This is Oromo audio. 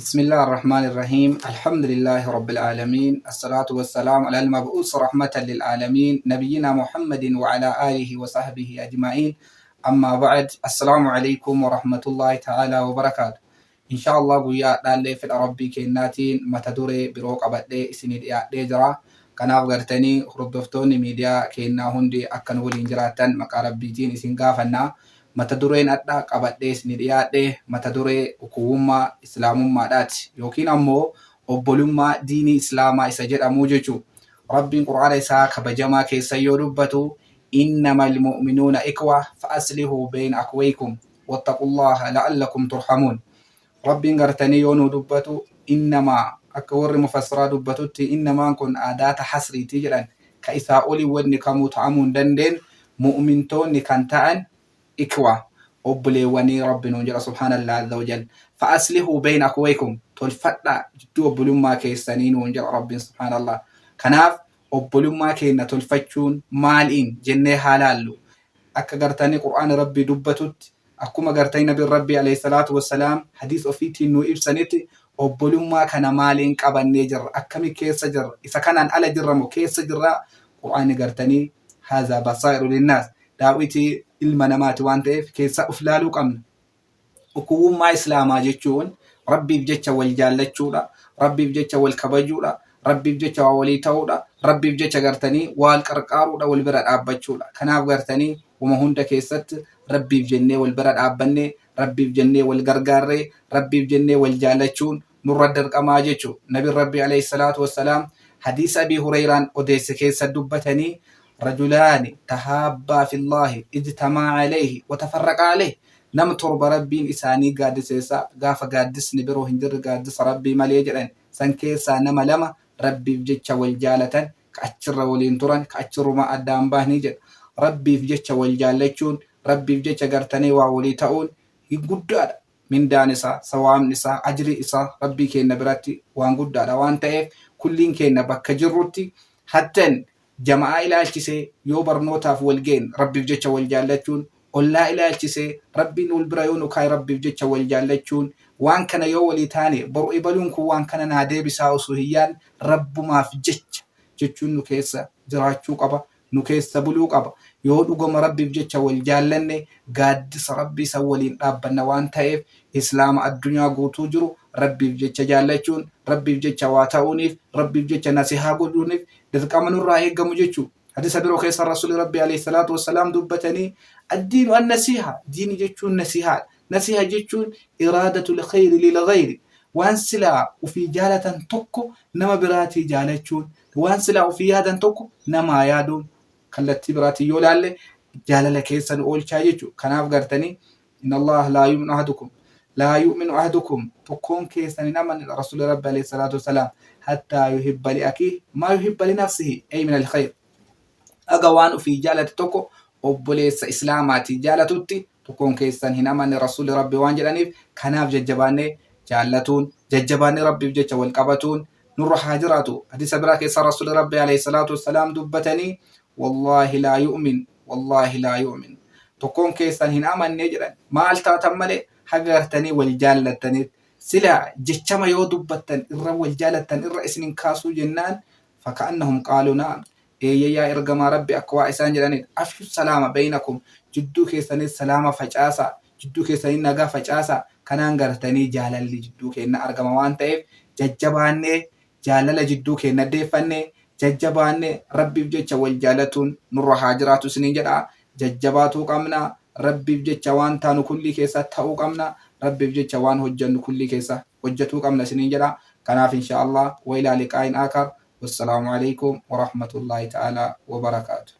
بسم الله الرحمن الرحيم، الحمد لله رب العالمين، الصلاة والسلام على المبعوث رحمة للعالمين، نبينا محمد وعلى آله وصحبه أجمعين. أما بعد، السلام عليكم ورحمة الله تعالى وبركاته. إن شاء الله guyyaa dhaallee fedha Rabbii kennaatiin mata duree biroo qabadhee isinii dhiyaadhee jira. Kanaaf gartanii hordoftoonni miidiyaa kennaa hundi akka nu waliin jiraattan maqaa Rabbiitiin isin gaafannaa. Mata dureen adha qabadhee isinii dhiyaadhe mata duree ukuwwummaa islaamummaadhaati yookiin ammoo obbolummaa diinii islaamaa isa jedhamuu jechuu. Rabbiin Qur'aana isaa kabajamaa keessa yoo dubbatu, "Innamal mu'minuuna ikwa fa aslihuu bayna akhawaykum wattaqullaha la'allakum turhamuun." Rabbiin gartanii yoo nu dubbatu, innamaa akka warri mufassiraa dubbatutti innamaan kun aadaata hasriitii jedhan, ka isaa olii wanni kamuu ta'amuu hin dandeen, mu'mintoonni kan ta'an ikwa obboleewwanii Rabbi nuun jedha subhaanallah azza wajal. Fa aslihuu bayna akhawaykum, tolfadhaa jidduu obbolummaa keessanii nuun jedha Rabbiin subhaanallah. Kanaaf obbolummaa keenya tolfachuun maaliin jennee haa laallu. Akka gartanii Qur'aana Rabbii dubbatutti, akkuma gartanii Nabiin Rabbii alayhi salaatu wassalaam hadiis ofiitiin nuu ibsanitti, obbolummaa kana maaliin qabannee jirra? Akkami keessa jirra? Isa kanaan ala jirra moo keessa jirra? Qur'aanni gartanii haazaa basaa'iru linnaas, daawwitii ilma namaati waan ta'eef keessa of laaluu qabna. Ukuwwummaa islaamaa jechuun Rabbiif jecha wal jaallachuudha, Rabbiif jecha wal kabajuudha, Rabbiif jecha waa walii ta'uudha, Rabbiif jecha gartanii wal qarqaaruudha, wal bira dhaabbachuudha. Kanaaf gartanii wama hunda keessatti Rabbiif jennee wal bira dhaabbannee, Rabbiif jennee wal gargaarree, Rabbiif jennee wal jaallachuun nurra dirqamaa jechuudha. Nabiin Rabbii alayhi salaatu wassalaam hadiisa Abii Hureyraan odeesse keessa dubbatanii, "Rajulaani tahaabbaa fillaahi ijtamaa alayhi wa tafarraqaa alayhi." Nama torba Rabbiin isaanii gaaddiseessa gaafa gaaddisni biroo hin jirre gaaddisa Rabbii malee jedhan. San keessaa nama lama Rabbiif jecha wal jaalatan, ka achirra waliin turan, ka achirrumaa addaan bahanii jedha. Rabbiif jecha wal jaallachuun, Rabbiif jecha gartanii waa walii ta'uun guddaadha. Mindaan isaa, sawaabni isaa, ajri isaa Rabbii keenya biratti waan guddaadha waan ta'eef, kulliin keenya bakka jirrutti, hattan jama'aa ilaalchisee yoo barnootaaf wal geenye Rabbiif jecha wal jaallachuun, ollaa ilaalchisee Rabbiin wal bira yoo nu kaa'e Rabbiif jecha wal jaallachuun, waan kana yoo walii taane, boru ibaluun kun waan kana naa deebisaa osoo hin yaadne Rabbumaaf jecha jechuun nu keessa jiraachuu qaba, nu keessa buluu qaba. Yoo dhugama Rabbiif jecha wal jaallanne, gaaddisa Rabbii san waliin dhaabbanna waan ta'eef, islaama addunyaa guutuu jiru Rabbiif jecha jaallachuun, Rabbiif jecha waa ta'uuniif, Rabbiif jecha nasihaa godhuuniif dirqama nurraa eeggamu jechuu. Hadisa biroo keessa Rasuuli Rabbii alayhi salaatu wassalaam dubbatanii, "Addiinu an-nasiha," diini jechuun nasihaadha. Nasiha jechuun iraadatul khayri lil ghayri, waan silaa ufii jaalatan tokko nama biraatii jaalachuun, waan silaa ufii yaadan tokko namaa yaaduun, kallattii biraatiin yoo laalle jaalala keessa nu oolchaa jechuudha. Kanaaf gartanii inna Allah laa yu'minu ahadukum, laa yu'minu ahadukum, tokkoon keessan hin amanne Rasuuli Rabbi alayhi salaatu wassalaam, hattaa yuhibba li akhiihi maa yuhibba li nafsihi ay min al-khayr, aga waan ufii jaalate tokko obboleessa islaamaatii jaalatutti tokkoon keessan hin amanne Rasuuli Rabbi waan jedhaniif. Kanaaf jajjabaannee jaallatuun, jajjabaannee Rabbiif jecha wal qabatuun nurra haa jiraatu. Hadiisa biraa keessa Rasuuli Rabbi alayhi salaatu wassalaam dubbatanii, "Wallaahi laa yu'min, wallaahi laa yu'min," tokkoon keessan hin amanne jedhan, maal taatan malee haga gartanii wal jaallattaniif sila jechama yoo dubbattan irra wal jaalattan irra isinin kaasuu jennaan, faka'annahum qaaluu na'am, eeyye yaa ergamaa Rabbi, akka waa isaan jedhanidha. "Afshu salaama baynakum," jidduu keessanis salaama facaasaa, jidduu keessanii nagaa facaasaa. Kanaan gartanii jaalalli jidduu keenya argama waan ta'eef, jajjabaannee jaalala jidduu keenya deeffannee, jajjabaannee Rabbiif jecha wal jaalatuun nurra haa jiraatu isiniin jedha. Jajjabaatuu qabna. Rabbiif jecha waan taanu kullii keessa ta'uu qabna. Rabbiif jecha waan hojjannu kullii keessa hojjetuu qabna isiniin jedha. Kanaaf insha Allah wa ilaa liqaa'in aakar, wassalaamu alaikum wa rahmatullahi ta'ala wa barakaatu.